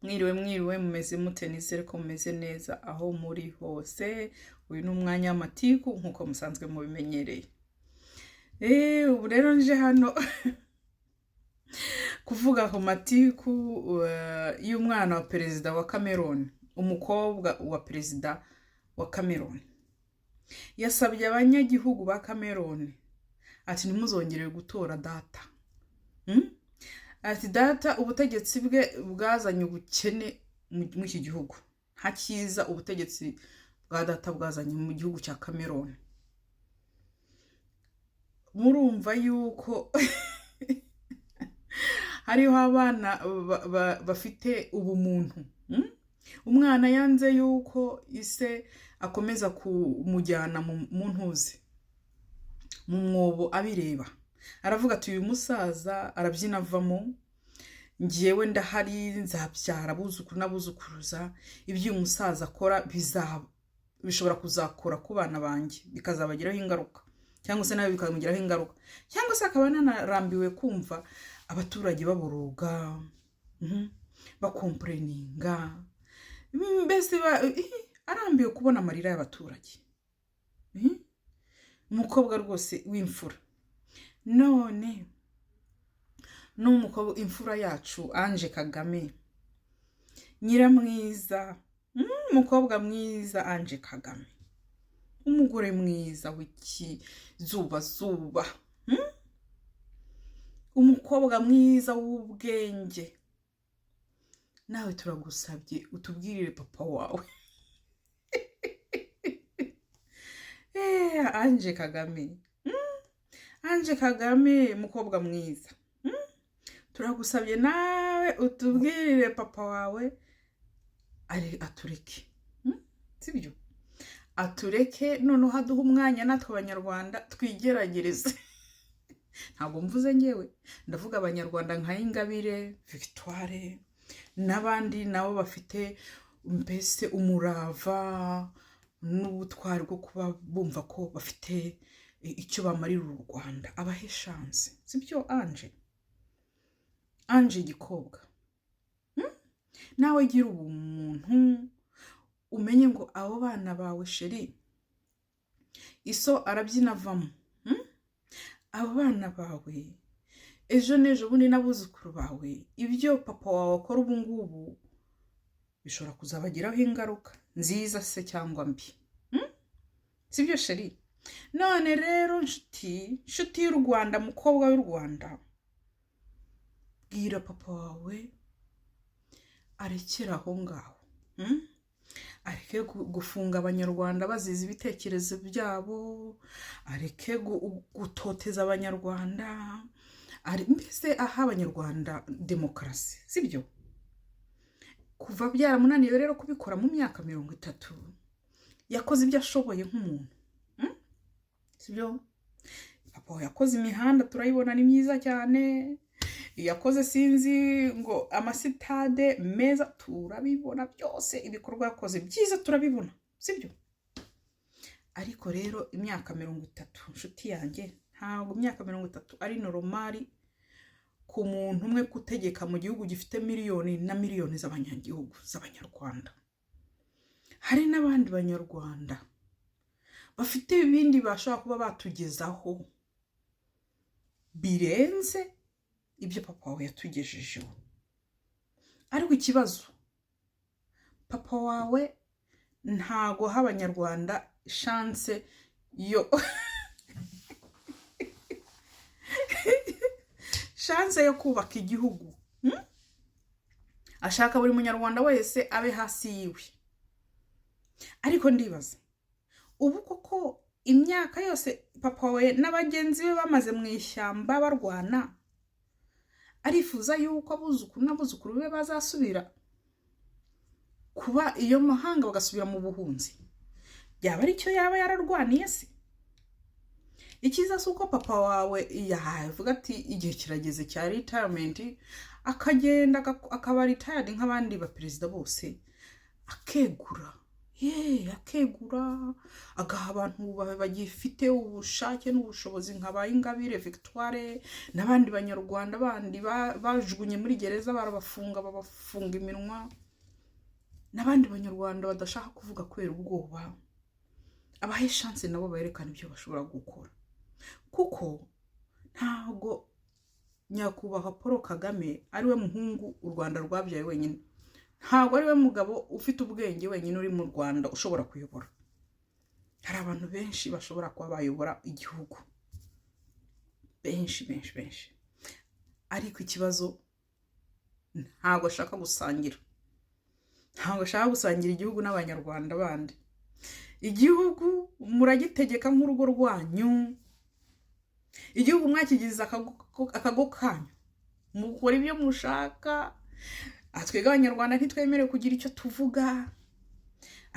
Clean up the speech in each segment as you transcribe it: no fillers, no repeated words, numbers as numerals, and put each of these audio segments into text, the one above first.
Mwiriwe, mwiriwe, mumeze mute? Nizere ko mumeze neza aho muri hose. Uyu ni umwanya w'amatiku nk'uko musanzwe mubimenyereye. Ubu rero nje hano kuvuga ku matiku y'umwana wa perezida wa Cameroon, umukobwa wa perezida wa Cameroon. Yasabye abanyagihugu ba Cameroon ati: "Ntimuzongere gutora data." Ati: "Data ubutegetsi bwe bwazanye ubukene muri iki gihugu. Nta cyiza ubutegetsi bwa data bwazanye mu gihugu cya Cameroon." Murumva yuko hariho abana bafite ubumuntu. Umwana yanze yuko ise akomeza kumujyana mu ntuzi, mu mwobo abireba. Aravuga ati: "Uyu musaza arabyina avamo, ngewe ndahari, nzabyara abuzukuru n'abuzukuruza. Ibyo uyu musaza akora bishobora kuzakora ku bana banjye, bikazabagiraho ingaruka, cyangwa se nawe bikamugiraho ingaruka, cyangwa se akaba anarambiwe kumva abaturage baboroga, bacomplaininga, mbese arambiwe kubona amarira y'abaturage." Umukobwa rwose w'imfura. None n'umukobwa imfura yacu Ange Kagame, nyiramwiza, umukobwa mwiza Ange Kagame, umugore mwiza w'ikizubazuba, umukobwa mwiza w'ubwenge, nawe turagusabye utubwirire papa wawe. Ange Kagame, Ange Kagame, mukobwa mwiza, turagusabye nawe utubwirire papa wawe ari atureke, Sibyo, atureke noneho aduhe umwanya natwe Abanyarwanda twigeragereze. Ntabwo mvuze ngewe, ndavuga Abanyarwanda nka Ingabire Victoire n'abandi nabo bafite mbese umurava n'ubutwari bwo kuba bumva ko bafite icyo bamarira uru Rwanda. Abahe chance, sibyo Ange? Ange igikobwa, Nawe gira ubumuntu, umenye ngo abo bana bawe, chérie, iso arabyina avamo, Abo bana bawe ejo n'ejo bundi n'abuzukuru bawe, ibyo papa wawe akora ubu ngubu bishobora kuzabagiraho ingaruka nziza se cyangwa mbi, Sibyo chérie? None rero nshuti, nshuti y'u Rwanda, mukobwa w'u Rwanda, bwira papa wawe arekere aho ngaho, Areke gufunga Abanyarwanda baziza ibitekerezo byabo, areke gutoteza Abanyarwanda, mbese aha Abanyarwanda demokarasi, sibyo? Kuva byaramunaniye rero kubikora mu myaka 30, yakoze ibyo ashoboye nk'umuntu, Sibyo? Papa wawe yakoze imihanda, turayibona, ni myiza cyane. Yakoze sinzi ngo amasitade meza, turabibona byose. Ibikorwa yakoze byiza turabibona, sibyo? Ariko rero imyaka 30, nshuti yanjye, ntabwo imyaka 30 ari normal ku muntu umwe gutegeka mu gihugu gifite miliyoni na miliyoni z'abanyagihugu, z'Abanyarwanda. Hari n'abandi Banyarwanda bafite ibindi bashobora kuba batugezaho birenze ibyo papa wawe yatugejejeho. Ariko ikibazo, papa wawe ntago aha Abanyarwanda chance yo kubaka igihugu, Ashaka buri Munyarwanda wese abe hasi yiwe. Ariko ndibaza ubu koko imyaka yose papa wawe n'abagenzi be bamaze mu ishyamba barwana, arifuza yuko abuzukuru n'abuzukuru be bazasubira kuba iyo mahanga, bagasubira mu buhunzi? Byaba ari cyo yaba yararwaniye se? Icyiza si uko papa wawe yavuga ati igihe kirageze cya retirement, akagenda akaba retired nk'abandi baperezida bose, akegura. Ye akegura, agaha abantu bagifite ubushake n'ubushobozi nka ba Ingabire Victoire n'abandi Banyarwanda bandi bajugunye muri gereza, barabafunga, babafunga iminwa, n'abandi Banyarwanda badashaka kuvuga kubera ubwoba. Abahe chance nabo berekana ibyo bashobora gukora, kuko ntabwo Nyakubahwa Paul Kagame ariwe muhungu u Rwanda rwabyaye wenyine, ntabwo ariwe mugabo ufite ubwenge wenyine uri mu Rwanda ushobora kuyobora. Hari abantu benshi bashobora kuba bayobora igihugu, benshi, benshi, benshi, ariko ikibazo ntabwo ashaka gusangira, ntabwo ashaka gusangira igihugu n'Abanyarwanda bandi. Igihugu muragitegeka nk'urugo rwanyu, igihugu mwakigize akago kanyu, mukora ibyo mushaka. Twebwe Abanyarwanda ntitwemerewe kugira icyo tuvuga.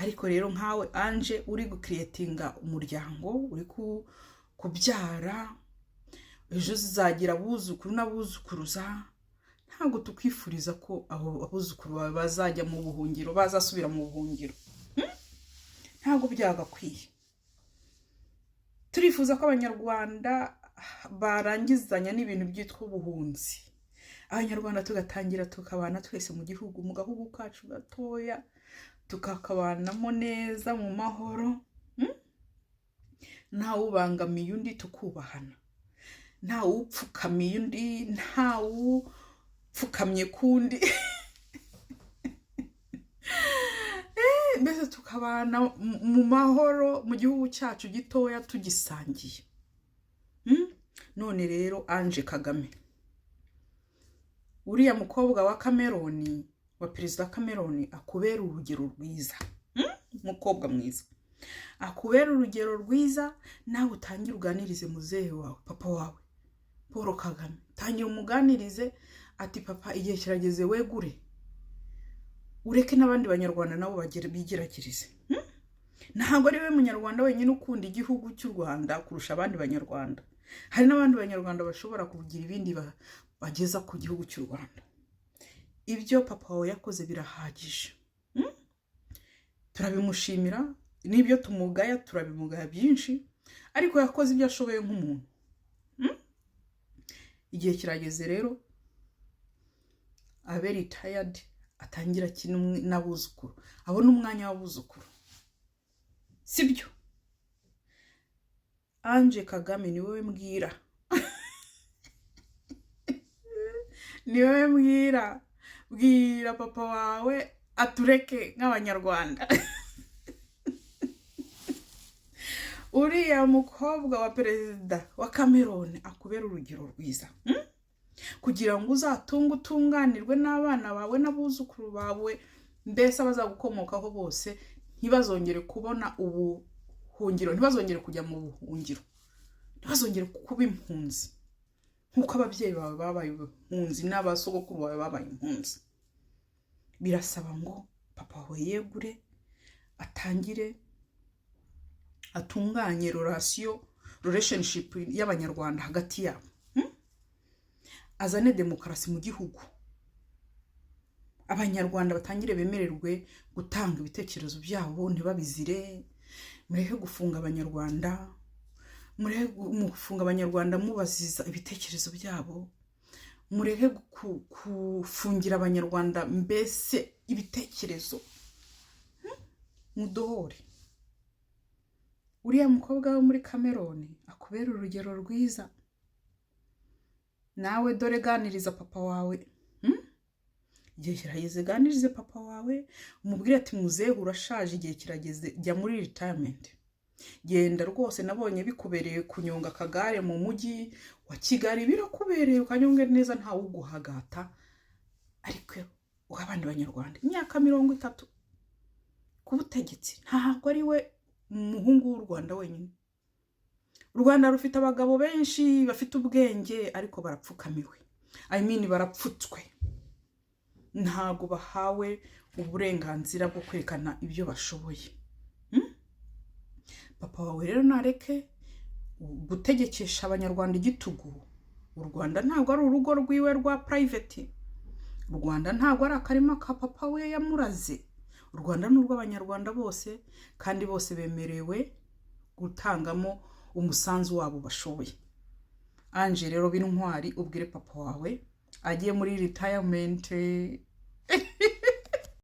Ariko rero nkawe Ange uri gucreatinga umuryango, uri kubyara, ejo uzagira abuzukuru n'abuzukuruza, ntabwo tukwifuriza ko abo abuzukuru bawe bazajya mu buhungiro, bazasubira mu buhungiro. Ntabwo byagakwiye. Turifuza ko Abanyarwanda barangizanya n'ibintu byitwa ubuhunzi, Abanyarwanda tugatangira tukabana twese mu gihugu, mu gahugu kacu gatoya, tukakabanamo neza mu mahoro, Ntawubangamiye undi, tukubahana, ntawupfukamiye undi, ntawupfukamye kundi, mbese tukabana mu mahoro mu gihugu cyacu gitoya tugisangiye. None rero Ange Kagame, uriya mukobwa wa Cameroon, wa Perezida Cameroon, akubera urugero rwiza. Umukobwa mwiza, akubera urugero rwiza. Nawe utangire uganirize muzehe wawe, papa wawe Paul Kagame, tangira umuganirize ati: "Papa, igihe kirageze wegure, ureke n'abandi Banyarwanda nabo bigerageze." Ntabwo ari we Munyarwanda wenyine ukunda igihugu cy'u Rwanda kurusha abandi Banyarwanda. Hari n'abandi Banyarwanda bashobora kugira ibindi bageza ku gihugu cy'u Rwanda. Ibyo papa wawe yakoze birahagije. Turabimushimira, n'ibyo tumugaya turabimugaya byinshi, ariko yakoze ibyo ashoboye nk'umuntu. Igihe kirageze rero abe retired, atangira akina n'abuzukuru, abone umwanya w'abuzukuru, sibyo? Ange Kagame, ni wowe mbwira, ni wowe mbwira. Bwira papa wawe atureke nk'Abanyarwanda. Uriya mukobwa wa perezida wa Cameroon akubera urugero rwiza, Kugira ngo uzatunge utunganirwe n'abana bawe n'abuzukuru bawe, mbese abazagukomokaho bose ntibazongere kubona ubuhungiro, ntibazongere kujya mu buhungiro, ntibazongere kuba impunzi nk'uko ababyeyi bawe babaye impunzi n'abasogokuru bawe babaye impunzi. Birasaba ngo papa wawe yegure, atangire atunganye relationship y'Abanyarwanda hagati yabo, Azane demokarasi mu gihugu, Abanyarwanda batangire bemererwe gutanga ibitekerezo byabo ntibabizire. Mureke gufunga Abanyarwanda, mureke gufunga Abanyarwanda mubaziza ibitekerezo byabo, mureke gufungira Abanyarwanda mbese ibitekerezo. Mudohore. Uriya mukobwa wo muri Cameroon akubera urugero rwiza. Nawe dore ganiriza papa wawe. Igihe kirageze, ganirize papa wawe, umubwire ati: "Muzehe, urashaje, igihe kirageze, jya muri retirement, genda rwose. Nabonye bikubereye kunyonga akagare mu mujyi wa Kigali, birakubereye, ukanyonge neza ntawuguhagata, ariko uha abandi Banyarwanda." Imyaka 30 ku butegetsi, ntabwo ari we umuhungu w'u Rwanda wenyine. U Rwanda rufite abagabo benshi bafite ubwenge, ariko barapfukamiwe, I mean barapfutswe, ntabwo bahawe uburenganzira bwo kwerekana ibyo bashoboye. Papa wawe rero nareke gutegekesha Abanyarwanda igitugu. U Rwanda ntabwo ari urugo rwiwe rwa private, u Rwanda ntabwo ari akarima ka papa we yamuraze. U Rwanda ni urw'Abanyarwanda bose, kandi bose bemerewe gutangamo umusanzu wabo bashoboye. Ange rero, b'intwari, ubwire papa wawe agiye muri retirement.